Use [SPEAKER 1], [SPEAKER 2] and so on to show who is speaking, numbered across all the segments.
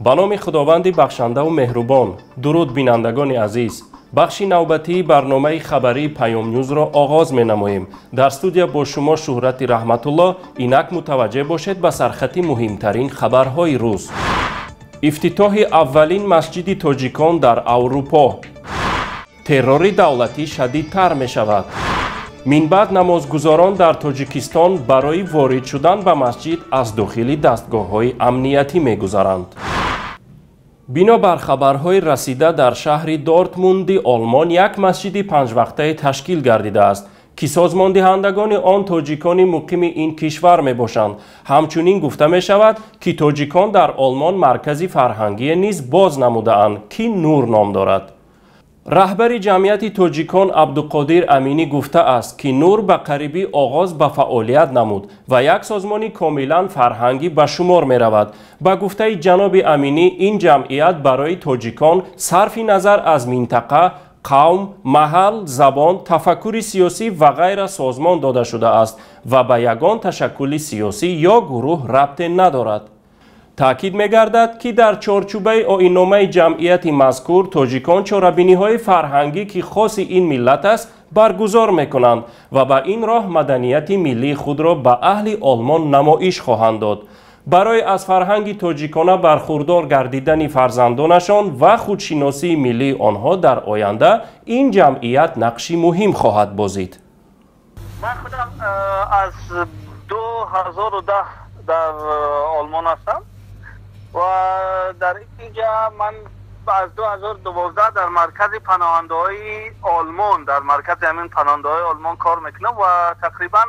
[SPEAKER 1] Ба номи Худованди бахшандаву меҳрубон. Дуруд, бинандагони азиз. Бахши навбатии барномаи хабарии Паёмнюзро оғоз менамоем. Дар студия бо шумо Шуҳрати Раҳматулло. Инак мутаваҷҷеҳ бошед ба сархати муҳимтарин хабарҳои рӯз. Ифтитоҳи аввалин масҷиди тоҷикон дар Аврупо. Террори давлатӣ шадидтар мешавад. Минбаъд намозгузорон дар Тоҷикистон барои ворид шудан ба масҷид аз дохили дастгоҳҳои амниятӣ мегузаранд. Бинобар хабарҳои расида, дар шаҳри Дортмунди Олмон як масҷиди панҷвақтае ташкил гардидааст, ки созмондиҳандагони он тоҷикони муқими ин кишвар мебошанд. Ҳамчунин гуфта мешавад, ки тоҷикон дар Олмон маркази фарҳангие низ боз намудаанд, ки Нур ном дорад. Раҳбари ҷамъияти тоҷикон Абдуқодир Аминӣ гуфтааст, ки Нур ба қарибӣ оғоз ба фаъолият намуд ва як созмони комилан фарҳангӣ ба шумор меравад. Ба гуфтаи ҷаноби Аминӣ, ин ҷамъият барои тоҷикон сарфи назар аз минтақа, қавм, маҳал, забон, тафаккури сиёсӣ ва ғайра созмон дода шудааст ва ба ягон ташаккули сиёсӣ ё гурӯҳ рабте надорад. Таъкид мегардад, ки дар чорчӯбаи оинномаи ҷамъияти мазкур тоҷикон чорабиниҳои фарҳангӣ, ки хоси ин миллат аст, баргузор мекунанд ва ба ин роҳ маданияти миллии худро ба аҳли Олмон намоиш хоҳанд дод. Барои аз фарҳанги тоҷикона бархурдор гардидани фарзандонашон ва худшиносии миллии онҳо дар оянда ин ҷамъият нақши муҳим хоҳад бозид.
[SPEAKER 2] Ман худам аз 2010 дар Олмон ҳастам ва дар инҷа ман аз 2012 дар маркази паноҳандаҳои Олмон, дар маркази ҳамин паноҳандаҳои Олмон кор мекунам ва тақрибан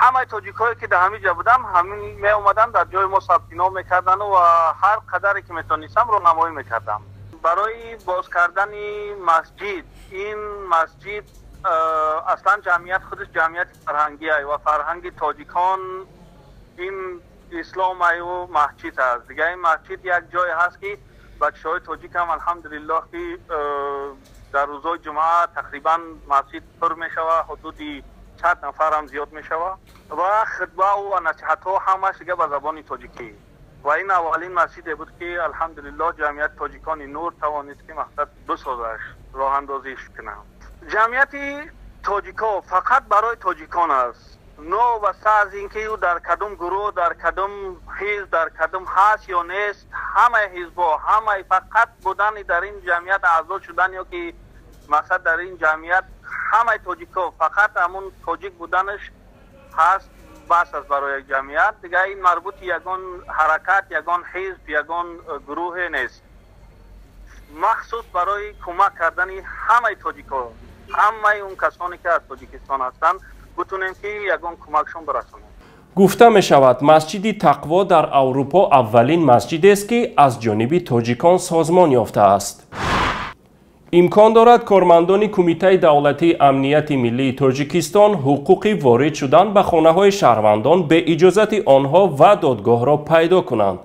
[SPEAKER 2] ҳамаи тоҷикҳое, ки дар ҳамин ҷа будам, ҳамин меомаданд, дар ҷои мо сабтином мекарданд ва ҳар қадаре ки метонистам, роҳнамоӣ мекардам барои боз кардани масҷид. Ин масҷид аслан ҷамъият худаш ҷамъияти фарҳангӣ ва фарҳанги тоҷикон ин ислом аю масҷид аст. Дигар ин масҷид як ҷое ҳаст, ки бачаҳои тоҷик ҳам, алҳамдулиллоҳ, ки дар рӯзҳои ҷумъа тақрибан масҷид пур мешавад, ҳудуди 100 нафар ҳам зиёд мешавад ва хутбаву ва насиҳатҳо ҳамаш дига ба забони тоҷикӣ. Ва ин аввалин масҷиде буд, ки алҳамдулиллоҳ, ҷамъияти тоҷикони Нур тавонист, ки мақсад бисозаш, роҳандозиш кунад. Ҷамъияти тоҷико фақат барои тоҷикон аст, новобаста аз ин ки ӯ дар кадом гурӯҳ, дар кадом ҳизб, дар кадом ҳаст ё нест. Ҳамаи ҳизбҳо, ҳамаи фақат будани дар ин ҷамъият аъзо шудан ё ки мақсад дар ин ҷамъият ҳамаи тоҷикҳо фақат ҳамун тоҷик буданаш ҳаст, бас аст барои як ҷамъият. Дигар ин марбути ягон ҳаракат, ягон ҳизб, ягон гурӯҳе нест. Махсус барои кӯмак кардани ҳамаи тоҷикҳо, ҳамаи он касоне, ки аз Тоҷикистон ҳастанд, бутунем, ки ягон кӯмакшон бирасонем.
[SPEAKER 1] Гуфта мешавад, масҷиди Тақво дар Аврупо аввалин масҷидест, ки аз ҷониби тоҷикон созмон ёфтааст. Имкон дорад кормандони Кумитаи давлатии амнияти миллии Тоҷикистон ҳуқуқи ворид шудан ба хонаҳои шаҳрвандон бе иҷозати онҳо ва додгоҳро пайдо кунанд.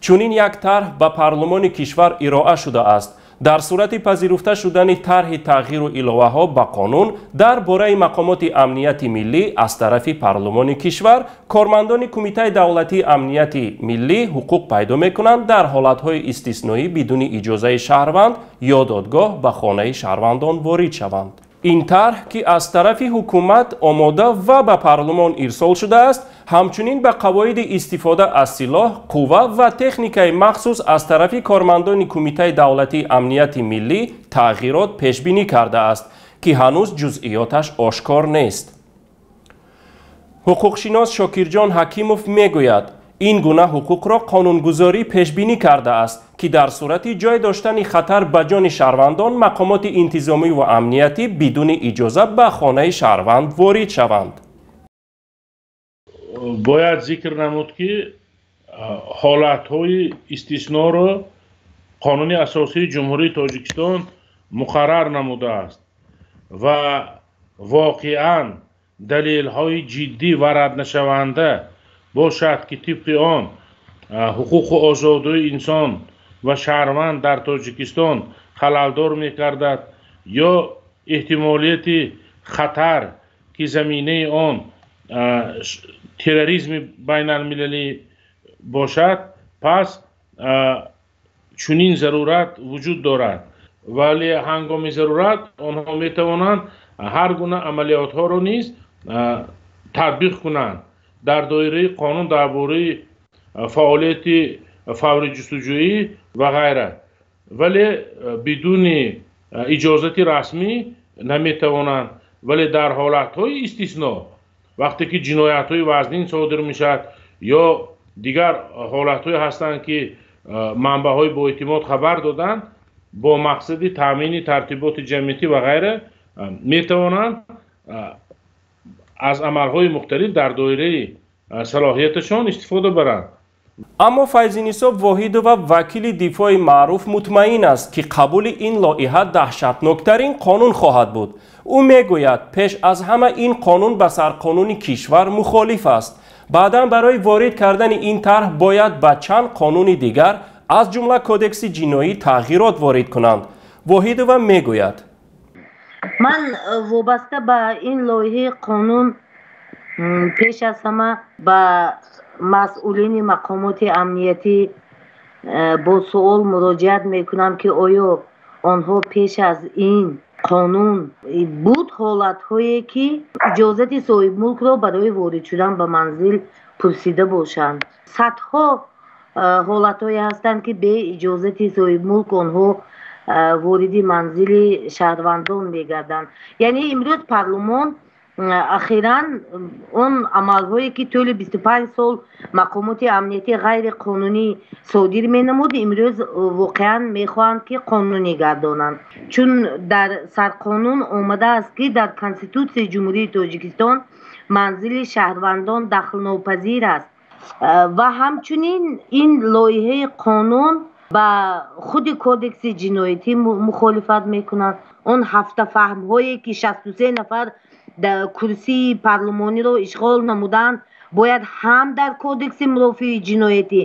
[SPEAKER 1] Чунин як тарҳ ба парлумони кишвар ироа шудааст. Дар сурати пазируфта шудани тарҳи тағйиру иловаҳо ба қонун дар бораи мақомоти амнияти миллӣ аз тарафи парлумони кишвар, кормандони Кумитаи давлатии амнияти миллӣ ҳуқуқ пайдо мекунанд дар ҳолатҳои истисноӣ бидуни иҷозаи шаҳрванд ё додгоҳ ба хонаи шаҳрвандон ворид шаванд. Ин тарҳ, ки аз тарафи ҳукумат омода ва ба парлумон ирсол шудааст, ҳамчунин ба қавоиди истифода аз силоҳ, қувва ва техникаи махсус аз тарафи кормандони Кумитаи давлатии амнияти миллӣ тағйирот пешбинӣ кардааст, ки ҳанӯз ҷузъиёташ ошкор нест. Ҳуқуқшинос Шокирҷон Ҳакимов мегӯяд, ин гуна ҳуқуқро қонунгузорӣ пешбинӣ кардааст, ки дар сурати ҷой доштани хатар ба ҷони шаҳрвандон мақомоти интизомӣ ва амниятӣ бидуни иҷоза ба хонаи шаҳрванд ворид шаванд.
[SPEAKER 3] Бояд зикр намуд, ки ҳолатҳои истисноро Қонуни асосии Ҷумҳурии Тоҷикистон муқаррар намудааст ва воқеан далелҳои ҷиддӣ ва раднашаванда бошад, ки тибқи он ҳуқуқу озодии инсон ва шаҳрванд дар Тоҷикистон халалдор мекардад ё эҳтимолияти хатар, ки заминаи он терроризми байналмилалӣ бошад, пас Чунин зарурат вуҷуд дорад, вале ҳангоми зарурат онҳо метавонанд ҳар гуна амалиётҳоро низ татбиқ кунанд дар доираи қонун дар бораи фаъолияти фаври ҷустуҷӯӣ ва ғайра, вале бидуни иҷозати расмӣ наметавонанд. Вале дар ҳолатҳои истисно, вақте ки ҷиноятҳои вазнин содир мешавад ё дигар ҳолатҳое ҳастанд, ки манбаъҳои боэътимод хабар доданд, бо мақсади таъмини тартиботи ҷамъиятӣ ва ғайра метавонанд аз амалҳои мухталиф дар доираи салоҳияташон истифода баранд.
[SPEAKER 1] Аммо Файзинисо Воҳидова, вакили дифои маъруф, мутмаин аст, ки қабули ин лоиҳа даҳшатноктарин қонун хоҳад буд. Ӯ мегӯяд, пеш аз ҳама ин қонун ба сарқонуни кишвар мухолиф аст. Баъдан барои ворид кардани ин тарҳ бояд ба чанд қонуни дигар, аз ҷумла кодекси ҷиноӣ, тағйирот ворид кунанд. Воҳидова мегӯяд:
[SPEAKER 4] Ман вобаста ба ин лоиҳаи қонун пеш аз ҳама ба масъулини мақомоти амниятӣ бо суол муроҷиат мекунам, ки оё онҳо пеш аз ин қонун буд ҳолатҳое, ки иҷозати соҳибмулкро барои ворид шудан ба манзил пурсида бошанд? Садҳо ҳолатҳое ҳастанд, ки бе иҷозати соҳибмулк онҳо вориди манзили шаҳрвандон мегарданд. Яъне имрӯз парлумон ахиран он амалҳое, ки тӯли 25 сол мақомоти амниятӣ ғайриқонунӣ содир менамуд, имрӯз воқеан мехоҳанд, ки қонунӣ гардонанд. Чун дар сарқонун омадааст, ки дар Конститутсияи Ҷумҳурии Тоҷикистон манзили шаҳрвандон дахлнопазир аст. Ва ҳамчунин ин лоиҳаи қонун ба худи кодекси ҷиноятӣ мухолифат мекунад. Он ҳафтафаҳмҳое, ки 63 нафар курсии парлумониро ишғол намуданд, бояд ҳам дар кодекси мурофиаи ҷиноятӣ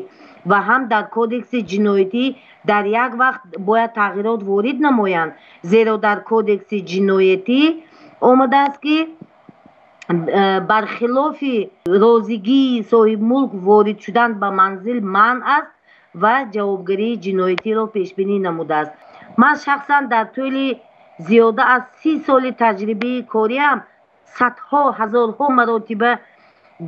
[SPEAKER 4] ва ҳам дар кодекси ҷиноятӣ дар як вақт бояд тағйирот ворид намоянд, зеро дар кодекси ҷиноятӣ омадааст, ки бархилофи розигии соҳибмулк ворид шудан ба манзил манъ аст ва ҷавобгарии ҷиноятиро пешбинӣ намудааст. Ман шахсан дар тӯли зиёда аз 30 соли таҷрибаи кориам садҳо, ҳазорҳо маротиба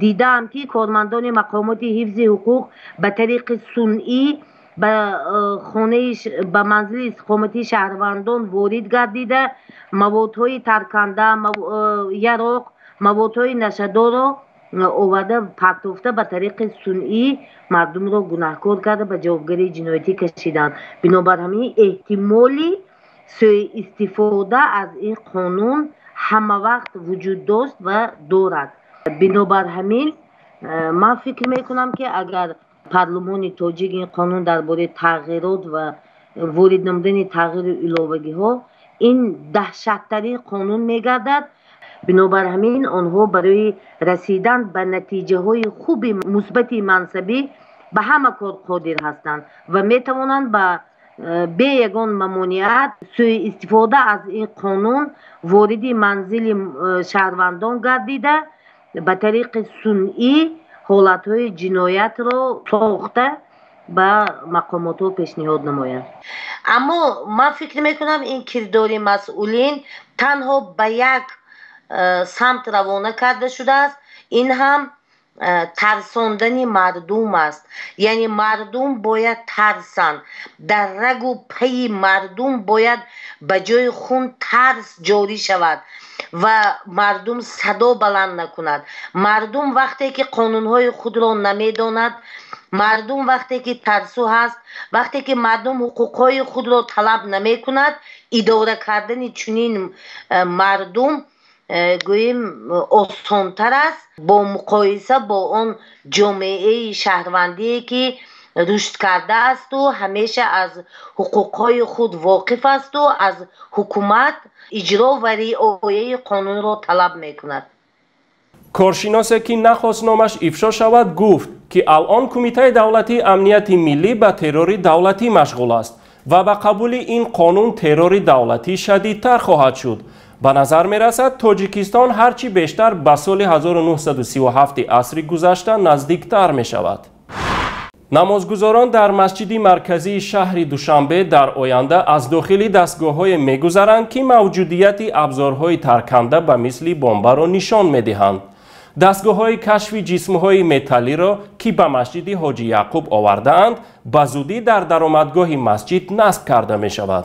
[SPEAKER 4] дидаам, ки кормандони мақомоти ҳифзи ҳуқуқ ба тариқи сунъӣ ба хонаи, ба манзили истиқоматии шаҳрвандон ворид гардида, маводҳои тарканда, яроқ, маводҳои нашадорро оварда партофта, ба тариқи сунъӣ мардумро гунаҳкор карда, ба ҷавобгарии ҷиноятӣ кашиданд. Бинобар ҳамин эҳтимоли сӯистифода аз ин қонун ҳама вақт вуҷуд дошт ва дорад. Бинобар ҳамин ман фикр мекунам, ки агар парлумони тоҷик ин қонун дар бораи тағйирот ва ворид намудани тағйиру иловагиҳо, ин даҳшаттарин қонун мегардад. Бинобар ҳамин онҳо барои расидан ба натиҷаҳои хуби мусбати мансабӣ ба ҳама кор қодир ҳастанд ва метавонанд ба бе ягон мамониат сӯистифода аз ин қонун вориди манзили шаҳрвандон гардида, ба тариқи сунъӣ ҳолатҳои ҷиноятро сохта ба мақомотҳо пешниҳод намоянд. Аммо ман фикр мекунам, ин кирдори масъулин танҳо ба як самт равона карда шудааст, ин ҳам тарсондани мардум аст. Яъне мардум бояд тарсанд, дар рагу пайи мардум бояд ба ҷои хун тарс ҷорӣ шавад ва мардум садо баланд накунад. Мардум вақте ки қонунҳои худро намедонад, мардум вақте ки тарсу ҳаст, вақте ки мардум ҳуқуқҳои худро талаб намекунад, идора кардани чунин мардум, гӯем, осонтар аст бо муқоиса бо он ҷомеаи шаҳрвандие, ки рушд кардаасту ҳамеша аз ҳуқуқҳои худ воқиф асту аз ҳукумат иҷро ва риояи қонунро талаб мекунад.
[SPEAKER 1] Коршиносе, ки нахост номаш ифшо шавад, гуфт, ки алон Кумитаи давлатии амнияти миллӣ ба террори давлатӣ машғул аст ва ба қабули ин қонун террори давлатӣ шадидтар хоҳад шуд. Ба назар мерасад, Тоҷикистон ҳарчи бештар ба соли 1937 асри гузашта наздиктар мешавад. Намозгузорон дар масҷиди марказии шаҳри Душанбе дар оянда аз дохили дастгоҳҳое мегузаранд, ки мавҷудияти абзорҳои тарканда ба мисли бомбаро нишон медиҳанд. Дастгоҳҳои кашфи ҷисмҳои металлиро, ки ба масҷиди Ҳоҷи Яъқуб овардаанд, ба зудӣ дар даромадгоҳи масҷид насб карда мешавад.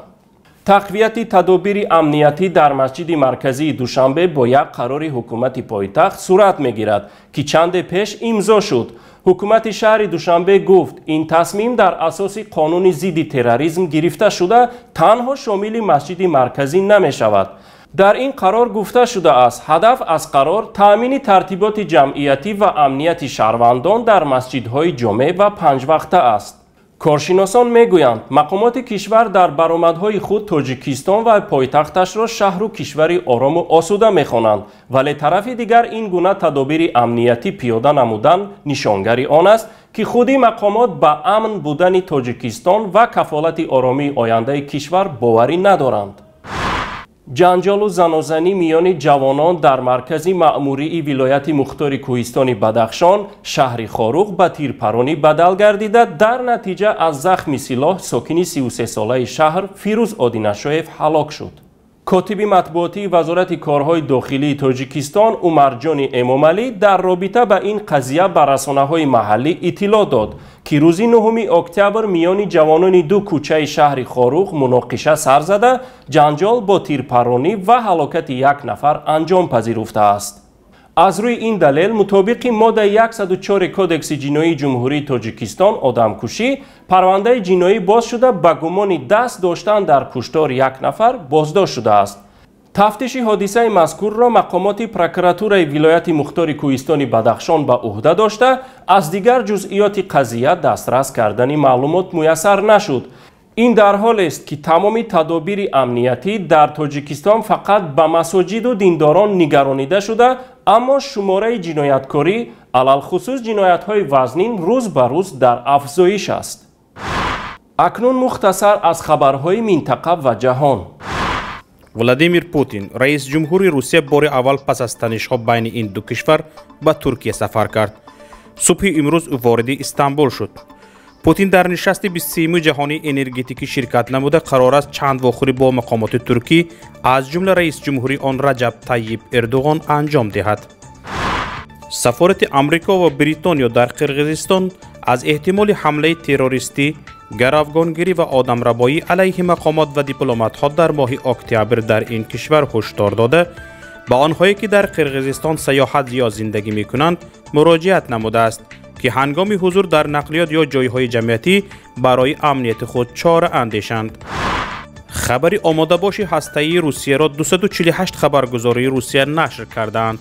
[SPEAKER 1] Тақвияти тадобири амниятӣ дар масҷиди марказии Душанбе бо як қарори ҳукумати пойтахт сурат мегирад, ки чанде пеш имзо шуд. Ҳукумати шаҳри Душанбе гуфт, ин тасмим дар асоси қонуни зидди терроризм гирифта шуда, танҳо шомили масҷиди марказӣ намешавад. Дар ин қарор гуфта шудааст, ҳадаф аз қарор таъмини тартиботи ҷамъиятӣ ва амнияти шаҳрвандон дар масҷидҳои ҷомеъ ва панҷвақта аст. Коршиносон мегӯянд, мақомоти кишвар дар баромадҳои худ Тоҷикистон ва пойтахташро шаҳру кишвари орому осуда мехонанд, вале тарафи дигар ин гуна тадобири амниятӣ пиёда намудан нишонгари он аст, ки худи мақомот ба амн будани Тоҷикистон ва кафолати оромии ояндаи кишвар боварӣ надоранд. Ҷанҷолу занозанӣ миёни ҷавонон дар маркази маъмурии вилояти мухтори кӯҳистони Бадахшон, шаҳри Хоруғ, ба тирпаронӣ бадал гардида, дар натиҷа аз захми силоҳ сокини 33-солаи шаҳр Фирӯз Одинашоев ҳалок шуд. Котиби матбуотии Вазорати корҳои дохилии Тоҷикистон Умарҷони Эмомалӣ дар робита ба ин қазия ба расонаҳои маҳаллӣ иттилоъ дод, ки рӯзи 9 октябр миёни ҷавонони ду кӯчаи шаҳри Хоруғ муноқиша сар зада, ҷанҷол бо тирпаронӣ ва ҳалокати як нафар анҷом пазируфтааст. Аз рӯи ин далел, мутобиқи моддаи 104 Кодекси ҷиноии Ҷумҳурии Тоҷикистон одамкушӣ, парвандаи ҷиноӣ боз шуда, ба гумони даст доштан дар куштори як нафар боздошт шудааст. Тафтиши ҳодисаи мазкурро мақомоти прокуратураи вилояти мухтори кӯҳистони Бадахшон ба ӯҳда дошта, аз дигар ҷузъиёти қазия дастрас кардани маълумот муяссар нашуд. Ин дар ҳолест, ки тамоми тадобири амниятӣ дар Тоҷикистон фақат ба масоҷиду диндорон нигаронида шуда, аммо шумораи ҷинояткорӣ, алалхусус ҷиноятҳои вазнин, рӯз ба рӯз дар афзоиш аст. Акнун мухтасар аз хабарҳои минтақа ва ҷаҳон.
[SPEAKER 5] Владимир Путин, раис ҷумҳури Русия, бори аввал пас аз танишҳо байни ин ду кишвар ба Туркия сафар кард. Субҳи имрӯз ӯ вориди Истанбул шуд. Путин дар нишасти 23-юми ҷаҳонии энергетикӣ ширкат намуда, қарор аст чанд вохӯрӣ бо мақомоти туркӣ, аз ҷумла раис ҷумҳури он Раҷаб Тайиб Эрдуғон анҷом диҳад. Сафорати Амрико ва Бритониё дар Қирғизистон аз эҳтимоли ҳамлаи террористӣ, гаравгонгирӣ ва одамрабоӣ алайҳи мақомот ва дипломатҳо дар моҳи октябр дар ин кишвар ҳушдор дода, ба онҳое ки дар Қирғизистон сайёҳат ё зиндагӣ мекунанд муроҷиат намудааст, ки ҳангоми ҳузур дар нақлиёт ё ҷойҳои ҷамъиятӣ барои амнияти худ чора андешанд. Хабари омодабоши ҳастаии Русияро 248 хабаргузории Русия нашр кардаанд.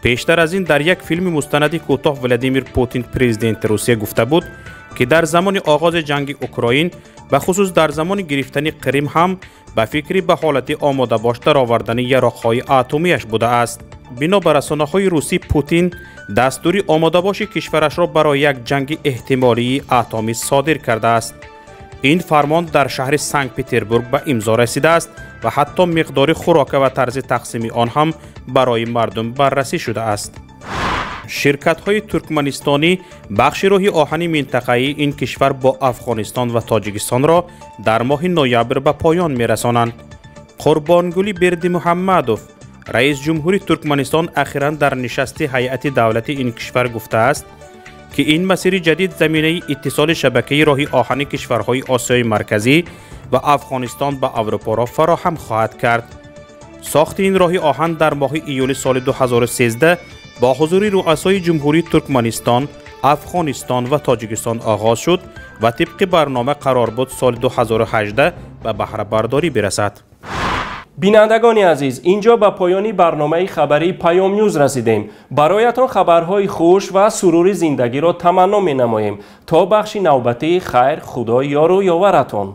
[SPEAKER 5] Пештар аз ин дар як филми мустанади кӯтоҳ Владимир Путин, президенти Русия, гуфта буд, ки дар замони оғози ҷанги Украин, бахусус дар замони гирифтани Қрим ҳам ба фикри ба ҳолати омодабош даровардани яроқҳои атомияш будааст. Бино ба расонаҳои русӣ, Путин дастури омодабоши кишварашро барои як ҷанги эҳтимолии атомӣ содир кардааст. Ин фармон дар шаҳри Санкт-Петербург ба имзо расидааст ва ҳатто миқдори хӯрока ва тарзи тақсими он ҳам барои мардум баррасӣ шудааст. Ширкатҳои туркманистонӣ бахши роҳи оҳани минтақаии ин кишвар бо Афғонистон ва Тоҷикистонро дар моҳи ноябр ба поён мерасонанд. Қурбонгулӣ Бердимуҳаммадов, раис ҷумҳури Туркманистон, ахиран дар нишасти ҳайати давлати ин кишвар гуфтааст, ки ин масири ҷадид заминаи иттисоли шабакаи роҳи оҳани кишварҳои Осиёи Марказӣ ва Афғонистон ба Аврупоро фароҳам хоҳад кард. Сохти ин роҳи оҳан дар моҳи июли соли 2013 бо ҳузури руасои ҷумҳурии Туркманистон, Афғонистон ва Тоҷикистон оғоз шуд ва тибқи барнома қарор буд соли 2018 ба баҳрабардорӣ бирасад.
[SPEAKER 1] Бинандагони азиз, инҷо ба поёни барномаи хабарии Паём Нюз расидем. Бароятон хабарҳои хуш ва сурури зиндагиро таманно менамоем. То бахши навбатии хайр, Худо ёру ёваратон.